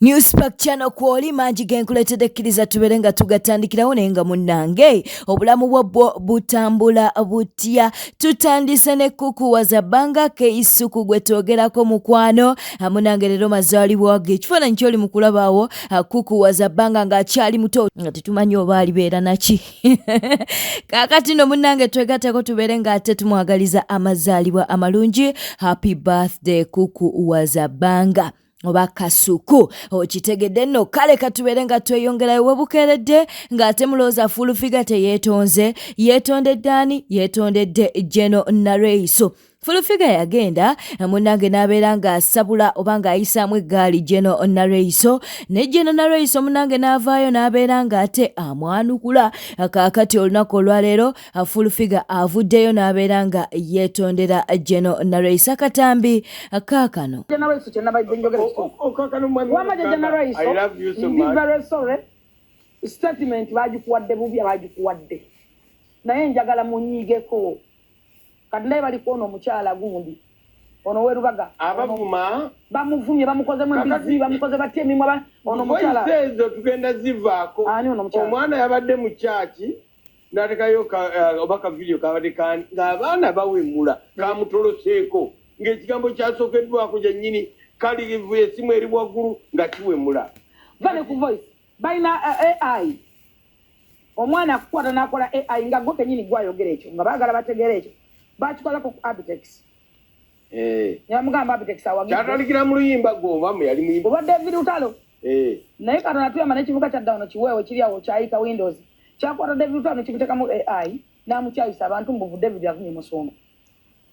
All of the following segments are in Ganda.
Newspark Channel kwoli mangi genkuleetedde, kkiriza tubeere nga tugatandikirawo. Naye nga munnange, obulamu bwo bwo butambula butya? Tutandise ne Kuku Wazabanga Keisuku gwe twogerako. Mukwano, munange, leero mazaalibwa ge. Ekifaananyi kyoli mu kulabaawo, Kuku Wazabanga ng'akyali muto, nga tetumanyi oba alibeera naki. Kaakati no munnange, twegatteko tubeere ng'ate tumwagaliza amazaalibwa amalungi. Happy birthday, Kuku Wazabanga oba Kasuku, okitegedde nno. Kale katubeere nga tweyongerayo. Webukeeredde ng'ate mulowooza Full Figure teyeetonze? Yeetondedde ani? Yeetondedde Geno Nareiso. Full Figure yagenda, munnange, n'abeera ng'asabula oba ng'ayisaamu eggaali Geno Nareiso, ne Geno Nareiso, munnange, n'avaayo n'abeera ng'ate amwanukula. Kaakati olunaku olwaleero Full Figure avuddeyo n'abeera nga yeetondera Geno Nareiso. Akatambi kaakano. General kyenabadde njogera kituufu. Wama General, ndi very sorry. Statement bagikuwadde bubi, abagikuwadde, naye njagala munyiigeko. Kati naye bali kwona omukyala gundi ono werubaga. Abavuma. Bamuvumye, bamukozemu embizi, bamukoze batya emimwa ono omukyala. Voice ezo tugenda zivaako. Ani ono omukyala? Omwana yabadde mu kyaki n'atekayo oba ka video kabadde kani ng'abaana bawemula, kamutoloseeko ng'ekigambo kyasookeddwako kyennyini kali esimu eri waggulu nga kiwemula. Va ne ku voice, balina AI. Omwana akukwata n'akola AI nga gwe kenyini gwayogera ekyo, nga baagala bategeera ekyo. Bakikolako ku Abitex. Ne bamugamba Abitex awagidde. Kyatandikira mu luyimba gwobamu yali muyimba. Oba David Lutalo. Eh. Naye Katonda tuyamba n'ekivuga kyadda wano kiweewo kiri awo kyayika Windows, kyakwata David Lutalo nekimutekamu AI n'amukyayisa abantu mbuvu. David avumye musumba,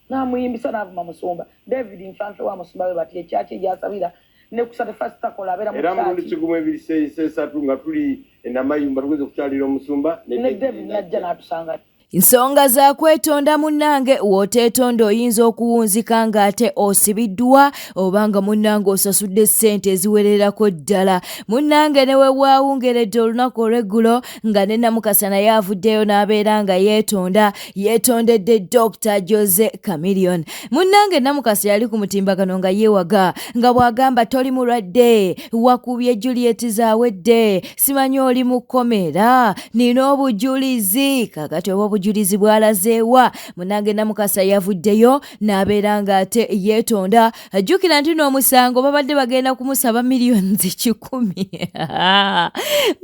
n'amuyimbisa n'avuma musumba David. Nfanfe wa musumba we bati ekyaki egyasabira ne ku 31st takola, abeera mu Era mulundi kyaki. Kigumu ebiri esatu nga tuli enamayumba tugenze okukyalira omusumba. Ne David najja n'atusanga. Nsonga za kwetonda, munnange. W'oteetonda oyinza okuwunzika ng'ate osibiddwa oba nga, munnange, osasudde ssente eziwererako ddala. Munnange, ne we waawungeredde olunaku olw'eggulo nga ne Namukasa naye avuddeyo n'abeera nga yeetonda. Yeetondedde Dr Jose Chameleone. Munnange, Namukasa yali ku mutimbagano nga yeewaga nga bw'agamba toli mulwadde, wakubye Juliet zaawedde, simanyi oli mu kkomera, nina obujulizi. Kakati oba obujulizi bwalazeewa? Munange, Namukasa yavuddeyo n'abeera ng'ate yeetonda. Jjukira nti n'omusango babadde bagenda kumusaba miliyoni 100.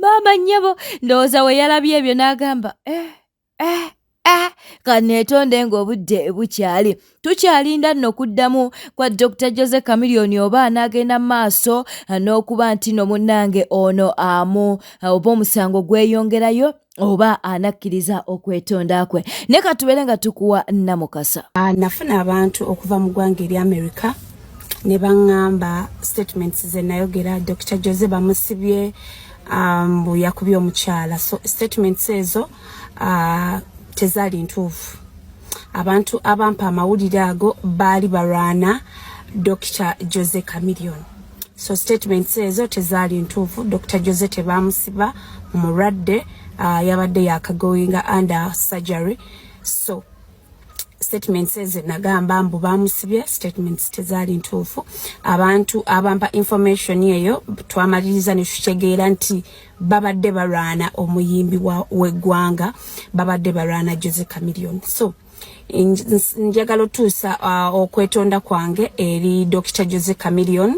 Maama nnyabo, ndowooza we yalabye ebyo n'agamba, "Eh, eh, eh, kaneetonde ng'obudde bukyali." Tukyalinda nno kuddamu kwa Dr Jose Chameleone oba anaagenda mu maaso n'okuba nti no munnange ono amu oba omusango gweyongerayo oba anakkiriza okwetonda kwe. Naye katubeere nga tukuwa Namukasa. Nafuna abantu okuva mu ggwanga erya America ne baŋŋamba statements ze nayogera, Dr Jose bamusibye, mbu yakubye omukyala. So statements ezo tezaali ntuufu. Abantu abampa amawulire ago baali balwana Dr Jose Chameleone, so statements ezo tezaali ntuufu. Dr Jose tebamusiba, mulwadde, yabadde yakagoinga under surgery. So statements ezo nagamba mbu bamusibye, statements tezaali ntuufu. Abantu abampa information eyo twamaliriza ne tutegeera nti babadde balwana omuyimbi w'eggwanga, babadde balwana Jose Chameleone. So njagala otuusa okwetonda kwange eri Dr Jose Chameleone.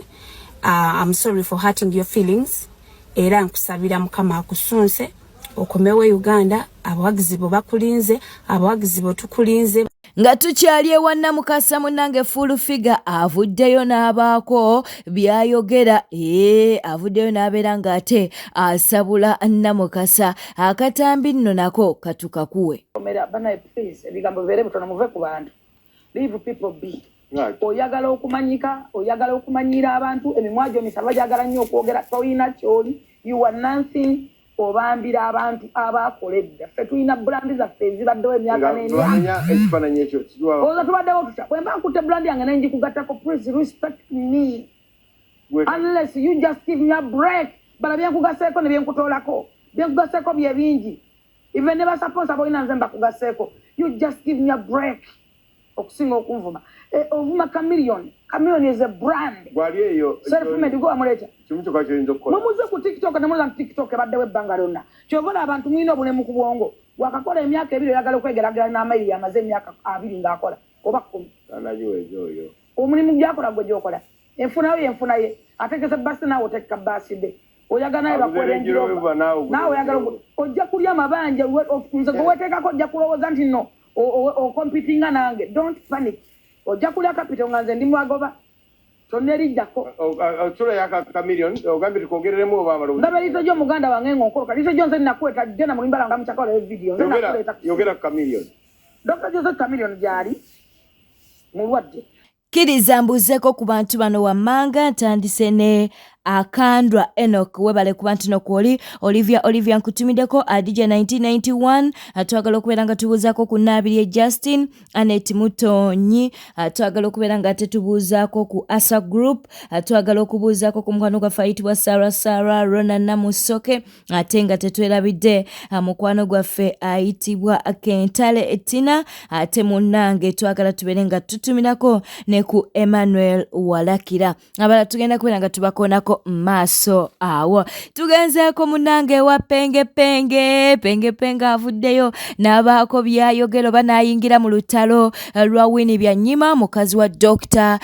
I'm sorry for hurting your feelings, era nkusabira Mukama akusunse okomewo e Uganda. Abawagizi bo bakulinze, abawagizi bo tukulinze. Nga tukyali ewa Namukasa, munnange, Full Figure avuddeyo n'abaako by'ayogera. Ee, avuddeyo n'abeera ng'ate asabula Namukasa. Akatambi nno nako katukakuwe. Omera banaye, please, ebigambo bibeere butono, muve ku bantu. Leave people be. Oyagala okumanyika, oyagala okumanyiira abantu, emimwa gyo misaba gyagala nnyo okwogera. Toyina kyoli, you are nothing. Obambira abantu abakola edda. Ffe tulina brand zaffe ezibaddewo emyaka Nga n'emyaka. twamenya ekifaananyi ekyo kiwa. Oza tubaddewo tutya? Bwe mba nkutte brand yange nenjikugattako, please respect me. Unless you just give me a break. Bala byenkugaseeko ne byenkutoolako, byenkugaseeko bye bingi. Even ne basponsor bolina nze mbakugaseeko. You just give me a break okusinga okunvuma. Eh, ovuma Chameleone. Chameleone is a brand. Gwali eyo. Self made, gwe wamuleeta. Kimu kyokka kyoyinza okukola. Mwe muze ku TikTok ne mulowooza nti TikTok ebaddewo ebbanga lyonna. Ky'ova olaba abantu mulina obulemu ku bwongo. Waakakola emyaka ebiri oyagala okwegeraageranya n'Amayiri amaze emyaka abiri ng'akola oba kkumi. Tanagiweza oyo. Omulimu gy'akola ggwe gy'okola? Enfuna yo y'enfuna ye. Ategese bbaasi naawe otegeka bbaasi de. Oyagala naye Aguze bakuwe Range Range Rover Rover. naawe ogule Naawe Range oyagala Rover. ojja kulya amabanja nze gwe weeteekako ojja kulowooza nti nno okompitinga nange. Don't panic. Ojja kulya capital nga nze ndi mwagoba. Toneriddako. Sula ya Chameleone ogambye tukwogereremu oba amaloboozi. Ndaba eriiso lyo muganda wange ng'onkoloka. Liiso lyo nze nnakuleeta genda mu lumbala nga mukyakala olabe vidiyo. Nze nakuleeta ku Yogera ku Chameleone. Dr. Jose Chameleone gy'ali mulwadde. Kkiriza mbuuzeeko ku bantu bano wammanga. Ntandise ne Akandwa Enoch, webale kuba ntino kwoli. Olivia Olivia nkutumiddeko. Adija 1991, twagala okubeera nga tubuuzaako ku Naabirye Justin. Anet Mutonyi, twagala okubeera nga tetubuuzaako ku Asa Group, twagala okubuuzaako ku mukwano gwaffe ayitibwa Sarah Sarah Rona Namusoke, ate nga tetwerabidde mukwano gwaffe ayitibwa Kentale Tina, ate munnange twagala tubeere nga tutumirako ne ku Emmanuel Walakira. Abalala tugenda kubeera nga tubakoonako maaso awo. Tugenzeeko munnange ewa Penge Penge. Penge Penge avuddeyo n'abaako by'ayogera oba n'ayingira mu lutalo lwa Winnie Byanyima, mukazi wa Dokita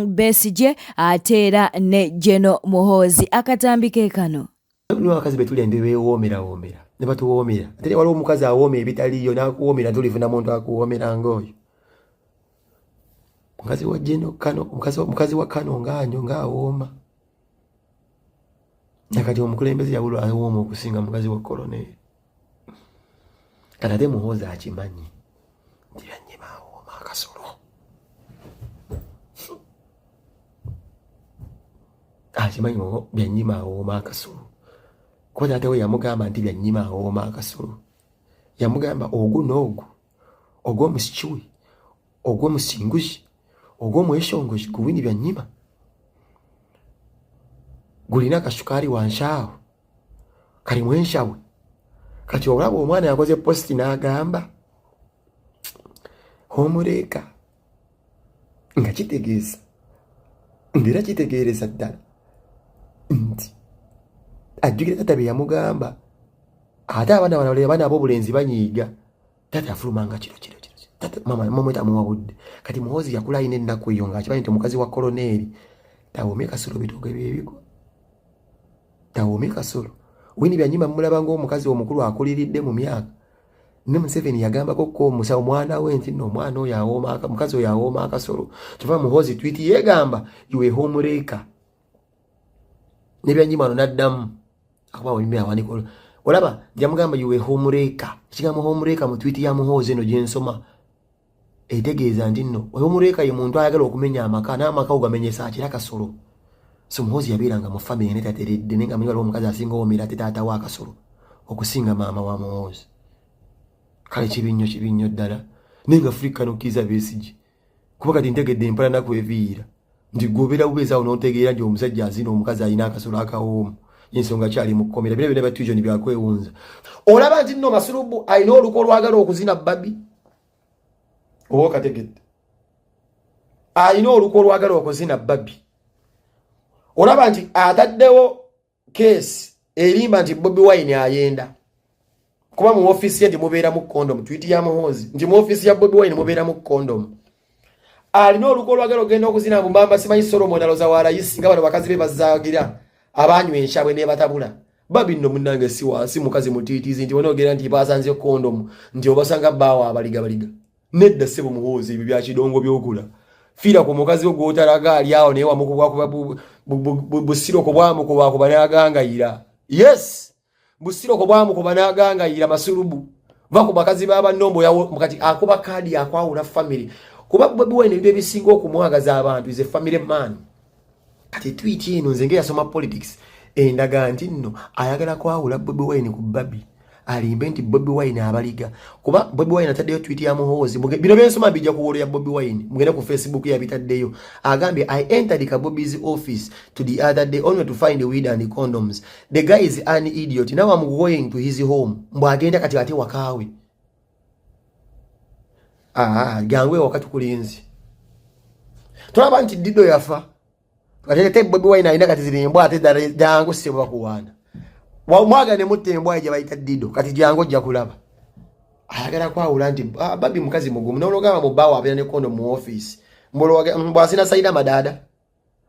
Besigye, ate era ne Geno Muhoozi. Akatambi ke kano. Waliwo abakazi be tulya ne beewoomerawoomera ne batuwoomera, ate waliwo omukazi awooma ebitaliiyo n'akuwoomera ntolifuna muntu akuwoomera ng'oyo. Mukazi wa Geno Kano, mukazi wa Kano ng'anyo ng'awooma. Nakati omukulembeze yabulwa awooma okusinga mukazi wa Koloneri. Kati ate Muhoozi akimanyi nti Byanyima awooma akasolo. Akimanyi Byanyima awooma akasolo. Kuba taata we yamugamba nti Byanyima awooma akasolo. Yamugamba ogu n'ogu, ogw'omusikiwe, ogw'omusinguzi, ogw'omweshongozi guwini Byanyima. Gulina akasukaali wansi awo, kalimu enshawe. Kati olaba omwana yakoze positi n'agamba omuleeka, nga kitegeeza ng'era kitegeereza ddala nti ajjukira taata bye yamugamba. Ate abaana bano abaana ab'obulenzi banyiiga, taata afulumanga kiro kiro kiro, taata mama mama tamuwa budde. Kati Muhoozi yakula alina ennaku eyo ng'akimanyi nti omukazi wa koloneeri tawoomye kasolo, bitooke byebigwa tawoomye kasolo. Winnie Byanyima mumulaba ng'omukazi omukulu akuliridde mu myaka, ne Museveni yagambako ko omusawo omwana we nti nno omwana oyo awooma, mukazi oyo awooma akasolo. Kyova Muhoozi tweet yeegamba you a homewrecker, ne Byanyima ono n'addamu akuba olulimi awanika olaba yamugamba you a homewrecker. Ekigambo homewrecker mu tweet ya Muhoozi eno gyensoma etegeeza nti nno homewrecker ye muntu ayagala okumenya amaka, n'amaka ogamenyesa akira kasolo. So Muhoozi yabeeranga mu famire ne tateredde, naye nga manyi waliwo omukazi asinga owomera ate taata wa akasolo okusinga maama wa Muhoozi. Kale kibi nnyo, kibi nnyo ddala, naye nga Afrika nokkiriza Besigye, kuba kati ntegedde empala naku eviira nti gwobeera bubeezi awo n'otegeera nti omusajja azina omukazi alina akasolo akawoomu, ensonga kyali mu kkomera. Bino byonna batujon byakwewunza. Olaba nti nno Masulubu alina oluko olwagala okuzina Babi, oba okategedde, alina oluko olwagala okuzina Babi. Olaba nti ataddewo keesi erimba nti Bobi Wine ayenda kuba mu ofiisi ye nti mubeeramu kondomu. Tweet ya Muhoozi nti mu ofiisi ya Bobi Wine mubeeramu kondomu. Alina oluko olwagala ogenda okuzina mbu mamba simanyi Solomon aloza wa layisi, nga bano bakazi be bazaagira abanywa enshabwe nebatabula. Babi nno munnange si wansi mukazi mutiitiizi nti onoogera nti basanze kondomu nti obasanga bbaawo abaligabaliga. Nedda ssebo Muhoozi, ebyo bya kidongo byokula fiira ku mukazi wo gw'otalaga ali awo, naye wamukubwakuba busiroko bwamukubakuba n'agangayira. Yes, busiroko bwamukuba n'agangayira. Masulubu va ku bakazi b'abannombo kati akuba kaadi akwawula family, kuba Bobi Wine ebintu ebisinga okumwagaza abantu is a family man. Kati tweet eno nze ngeyasoma politics endaga nti nno ayagala kwawula Bobi Wine ku Babi, alimbe nti Bobi Wine abaliga, kuba Bobi Wine ataddeyo tweet ya Muhoozi. Bino byensoma bijja ku wall ya Bobi Wine, mugende ku Facebook yabitaddeyo. Agambye, "I entered Kabobi's office to the other day only to find weed and condoms. The guy is an idiot. Now I'm going to his home." Mbw agenda kati ate wakaawe. Ah, gangu ewaka tukulinzi. Tolaba nti Dido yafa. Ate Bobi Wine alina kati ziri embwa ate ddala jangu ssebo bakuwaana. Mwaga ne mutta embwa gye bayita Dido kati jangu ojja kulaba. Ayagala kwawula nti ah, babi mukazi mugumu n'olugamba mu bbaawo abeera ne kondo mu ofiisi. Mbw'azina Saida Madaada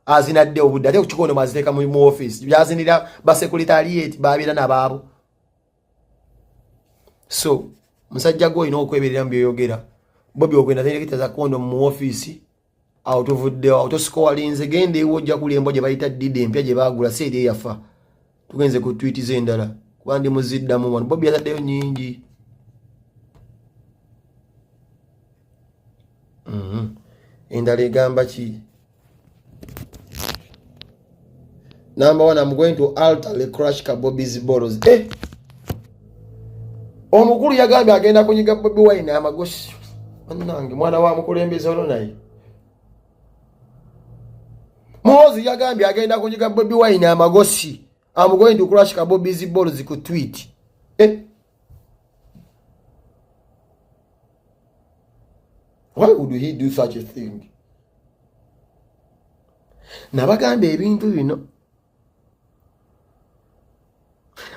azinadde obudde ate ku kikondo aziteeka mu ofiisi byazinira basekuritaliyeeti babeera nabaabo. So musajja gwe olina okweberera mu byoyogera. Bobi ogenda talina kondo mu ofiisi. Awo tuvuddewo, awo tosikowalinze, genda ewo ojja kulya embwa gye bayita dida empya gye baagula si eri eyafa. Tugenze ku tweet ze endala kuba ndi muziddamu wano. Bobi yataddeyo nnyingi. Endala egamba ki? Number one, I'm going to alter the crash ka Bobby's balls. Omukulu yagambye agenda kunyiga Bobi Wine amagosi. Bannange mwana wa mukulembeze ono naye. Muhoozi yagambye agenda kunyiga Bobi Wine amagosi. I'm going to crash ka Bobby's balls ku tweet. Why would he do such a thing? Nabagamba ebintu bino.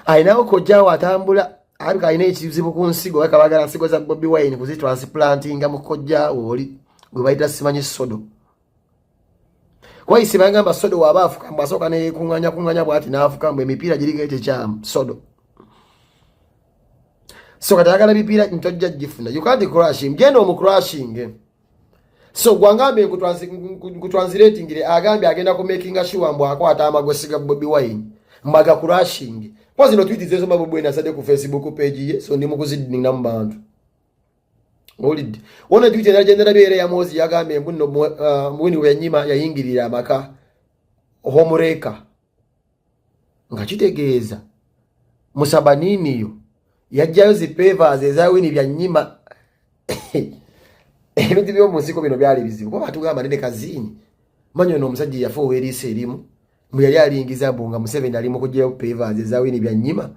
Alinawo kojjaawo atambula alabika alina ekizibu ku nsigo, alabika baagala nsigo za Bobi Wine kuzitransplantinga mu kojjaawo oli gwe bayita simanyi sodo. Kuba bagamba sodo waaba afuka mbu asooka neyeekuŋŋaanya kuŋŋaanya bw'ati n'afuka mbu emipiira giriko ekikyamu sodo. So kati ayagala mipiira ntojja gifuna. You can't crush him. Genda omucrushing. So gwangambye nkutranslatingire agambye agenda ku making sure mbu akwata amagosi ga Bobi Wine mbaga crushing. Kwa zino tweet zensoma Bobi Wine asadde ku Facebook page ye, so ndi mukuzidinga mu bantu. Owulidde? Wona tweet endala gye ndalabye era ya Muhoozi yagambye mbu nno Winnie Byanyima yayingirira amaka homewrecker. Nga kitegeeza Musabaniniyo yajjayo zi papers eza Winnie Byanyima. Ebintu by'omu nsiko bino byali bizibu kuba batugamba nene kaziini manyi ono omusajja yafa ow'eriiso erimu mbu yali alingiza mbu nga Museveni ali mu kuggyayo papers eza Winnie Byanyima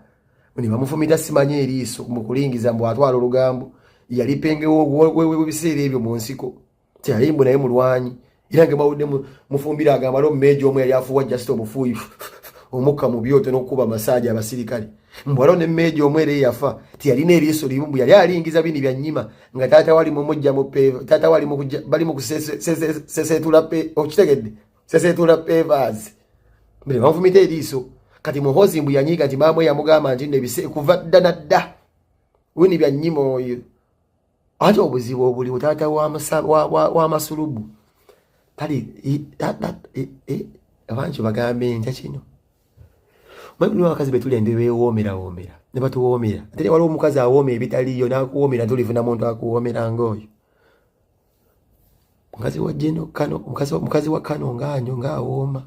ne bamufumita simanyi eriiso mu kulingiza mbu atwala olugambo yali penge w'ebiseera ebyo mu nsiko teyali mbu naye mulwanyi era nga mawudde mufumbira agamba aliwo mmeeja omu yali afuuwa just obufuuyi omukka mu byoto n'okukuba amasaaji abasirikale mbu waliwo ne mmeeja omu era eyafa teyalina eriiso limu mbu yali alingiza bini Byanyima nga taata wali mumujja mu peva taata wali mu kujja bali mu kuseseetula pe okitegedde seseetula pavers mbu ne bamufumita eriiso. Kati Muhoozi mbu yanyiiga nti maama we yamugamba nti nno ebise kuva dda na dda Winnie Byanyima oyo ate obuzibu obuliwo taata wa masulubu tali abangi bagambe ntya kino manyi abakazi betuli ende beewoomerawomera ne batuwoomera ate waliwo omukazi awooma ebitaliiyo n'akuwoomera tolifuna muntu akuwoomera ng'oyo mukazi wa jeno kano mukazi wa kano ng'anyo ng'awooma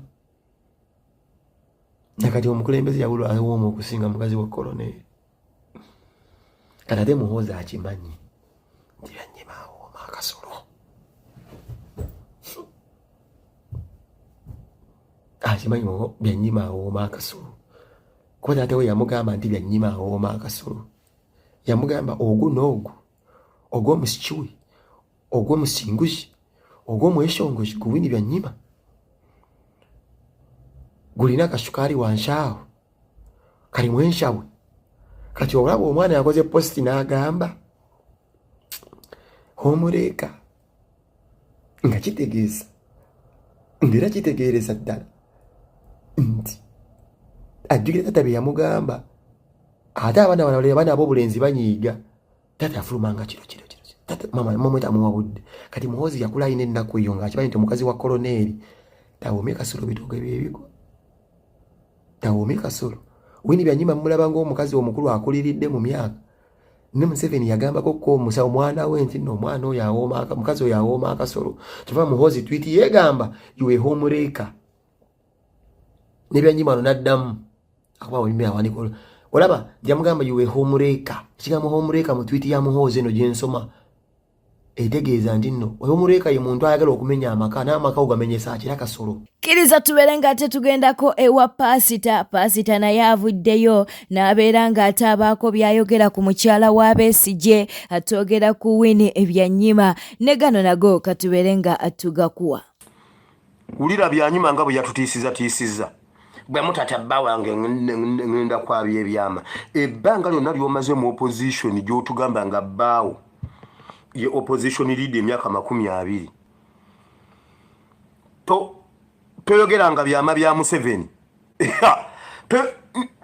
nakati omukulembeze yabulwa awooma okusinga mukazi wa koloneeri. Kati ate Muhoozi akimanyi nti Byanyima awooma akasolo akimanyi Byanyima awooma akasolo kuba taata we yamugamba nti Byanyima awooma akasolo yamugamba ogwo n'ogwo ogw'omusikiwe ogw'omusinguzi ogw'omwesongozi ku Winnie Byanyima gulina akasukaali wansi awo kalimu enshabwe. Kati olaba omwana yakoze post n'agamba omuleeka nga kitegeeza ng'era kitegeereza ddala nti ajjukira taata bye yamugamba ate abaana bano abaana ab'obulenzi banyiiga taata afulumanga kiro kiro kiro taata mama mama tamuwa budde. Kati Muhoozi yakula alina ennaku eyo ng'akimanyi nti omukazi wa koloneeri tawoomye kasolo bitooke byebigwa tawoomye kasolo. Winnie Byanyima mulaba ng'omukazi omukulu akuliridde mu myaka ne Museveni yagambako ko omusawo omwana we nti nno omwana oyo awooma mukazi oyo awooma akasolo. Kyova Muhoozi tweet yeegamba you a homewrecker ne Byanyima ono n'addamu akuba olulimi awandiika olaba yamugamba you a homewrecker. Ekigambo homewrecker mu tweet ya Muhoozi eno gye nsoma etegeeza nti nno homewrecker ye muntu ayagala okumenya amaka n'amaka ogamenyesa akira kasolo. Kkiriza tubeere nga tetugendako ewa paasita. Paasita naye avuddeyo n'abeera ng'ate abaako by'ayogera ku mukyala wa Besigye, atwogera ku Winnie Byanyima ne gano nago katubeere nga tugakuwa. Wulira Byanyima nga bwe yatutiisizatiisiza. Bwe mutata bba wange ngenda kwabya ebyama. Ebbanga lyonna ly'omaze mu opposition gy'otugamba nga bbaawo ye opposition leader emyaka 20, toyogeranga byama bya Museveni,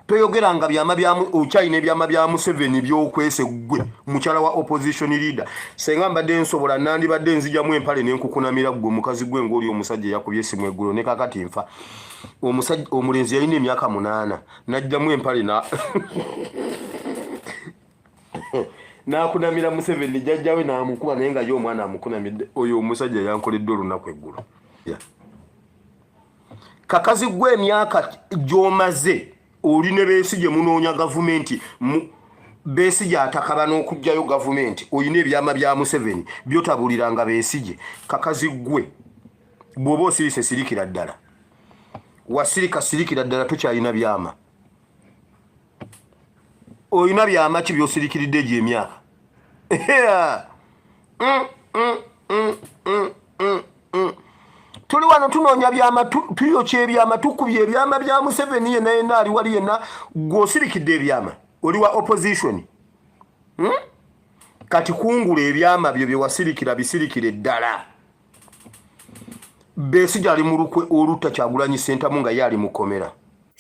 toyogeranga byama bya, okyalina ebyama bya Museveni by'okwese ggwe mukyala wa opposition leader. Senga mbadde nsobola, nandibadde nzijamu empale nenkukunamira ggwe omukazi gwe ng'oli omusajja eyakubye esimu eggulo ne kakati nfa. Omusajja omulenzi yalina emyaka 8 n'ajjamu empale na n'akunamira Museveni, jjajjawe n'amukuba, naye nga ye omwana amukunamidde. Oyo omusajja yankoledde olunaku eggulo. Kakazi gwe, emyaka gy'omaze oli ne Besigye munoonya gavumenti, Besigye atakaba n'okugjayo gavumenti, olina ebyama bya Museveni byotabuliranga Besigye. Kakazi gwe, bw'oba osirise, sirikira ddala. Wasirika, sirikira ddala, tokyalina byama. Olina byama ki byosirikiridde egyo emyaka? Tuli wano tunoonya byama, tuyokya ebyama, tukubye ebyama bya Museveni yenna yenna ali wali yenna. Gw'osirikidde ebyama, oli wa opposition, Kati kungula ebyama byo byewasirikira, bisirikire ddala. Besigye ali mu lukwe olutta Kyagulanyi Ssentamu nga ye ali mu kkomera.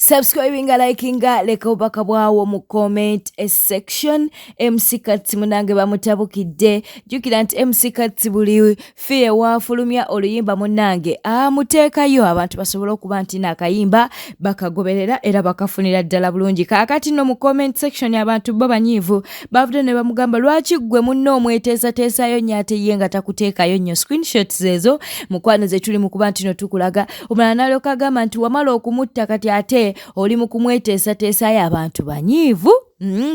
Subscribinga, likinga, leka obubaka bwawo mu comment section. MC Kats munange bamutabukidde. Jjukira nti MC Kats buli fiye waafulumya oluyimba munange amuteekayo abantu basobole okuba nti naakayimba bakagoberera era bakafunira ddala bulungi. Kaakati nno mu comment section abantu bo banyiivu, bavudde ne bamugamba, lwaki ggwe munno omweteesateesayo nnyo ate ye nga takuteekayo nnyo? Screenshots ezo mukwano ze tuli mu kuba nti no tukulaga. Omulala n'alyoka agamba nti wamala okumutta, kati ate oli mu kumweteesateesayo. Abantu banyiivu.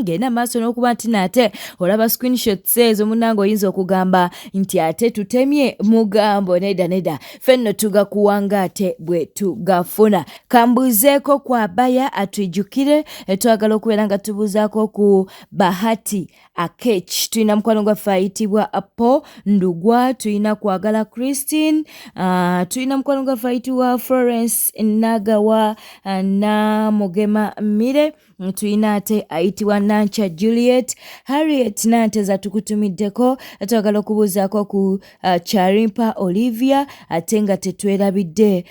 Genda maaso n'okuba nti naate olaba screenshots ezo munnange, oyinza okugamba nti ate tutemye mugambo. Nedda nedda, ffe nno tugakuwanga ate bwe tugafuna. Kambuuzeeko kwa baya atujjukire, twagala okubeera nga tubuuzaako ku Bahati Akech, tulina mukwano gwaffe ayitibwa Apo Ndugwa, tulina Kwagala Christine, tulina mukwano gwaffe ayitibwa Florence Nagawa, Namugema Mire, tulina ate ayitibwa Nancha Juliet, Harriet Nanteza tukutumiddeko, twagala okubuuzaako ku Charimpa Olivia, ate nga tetwerabidde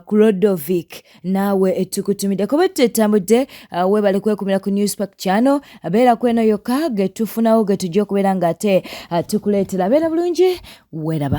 Clodovic, naawe tukutumiddeko. Bwe tutetambudde, weebale kwekumira ku Newspark channel. Beera kweno yokka getufunawo getujja okubeera nga ate tukuleetera. Beera bulungi, weeraba.